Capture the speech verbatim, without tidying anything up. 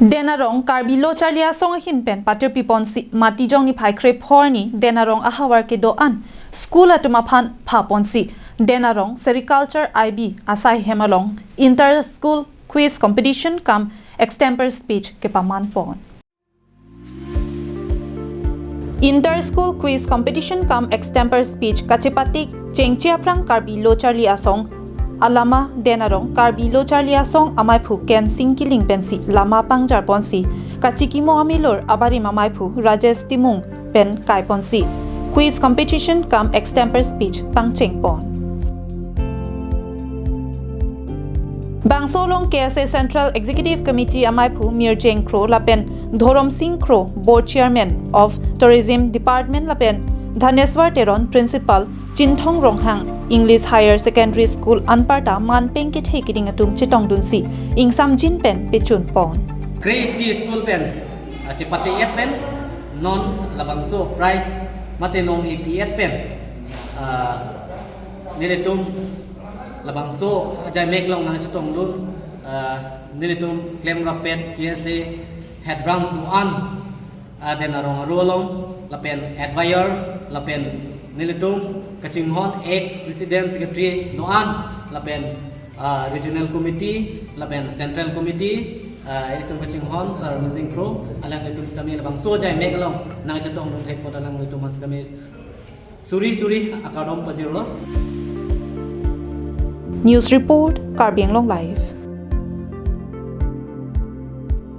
Den Arong Karbi Lo Charli Asong ahin pen patirpi ponsi Matijong niphai kre-pho arni Den Arong ahavar kedo-an school atum aphan pha ponsi Den Arong Sericulture I B asai hem along inter school quiz competition cum extempore speech kepaman pon. Inter school quiz competition cum extempore speech kachepatik chengche aphrang Karbi Lo Charli Asong alama Den Arong Karbi Lo Charli Asong amaiphu Kensing Killing pensi lama pangjar ponsi kachikimo amilur abarim amaiphu Rajesh Timung pen kai ponsi quiz competition cum extempore speech pangcheng pon. Bangso along K S A Central Executive Committee amaiphu Mirjeng Kro lapen Dhorom Sing Kro, Board Chairman of Tourism Department lapen Dhaneswar Teron, Principal, Chinthong Ronghang English Higher Secondary School anparta manpeng kethe keding atum chetongdunsi ingsamjin pen pechun pon. Kre-isi school pen, ah, chepate-et pen non labangso prize mate nong-epi-et pen, ah, nelitum labangso ajai mek along nangchetongdun, ah, nelitum klemrappet K S A head branch do-an, ah, Den Arong aro along lapen advisor lapen nelitum kachinghon ex president secretary do-an lapen, ah, regional committee lapen central committee, ah, ilitum kachinghon Sir Mirjeng Kro, alanglitum sitame labangso ajai mek along nangchetongdun thek apot alanglitum sitame suri suri akardom pajirlo. News report, Karbi Anglong Live.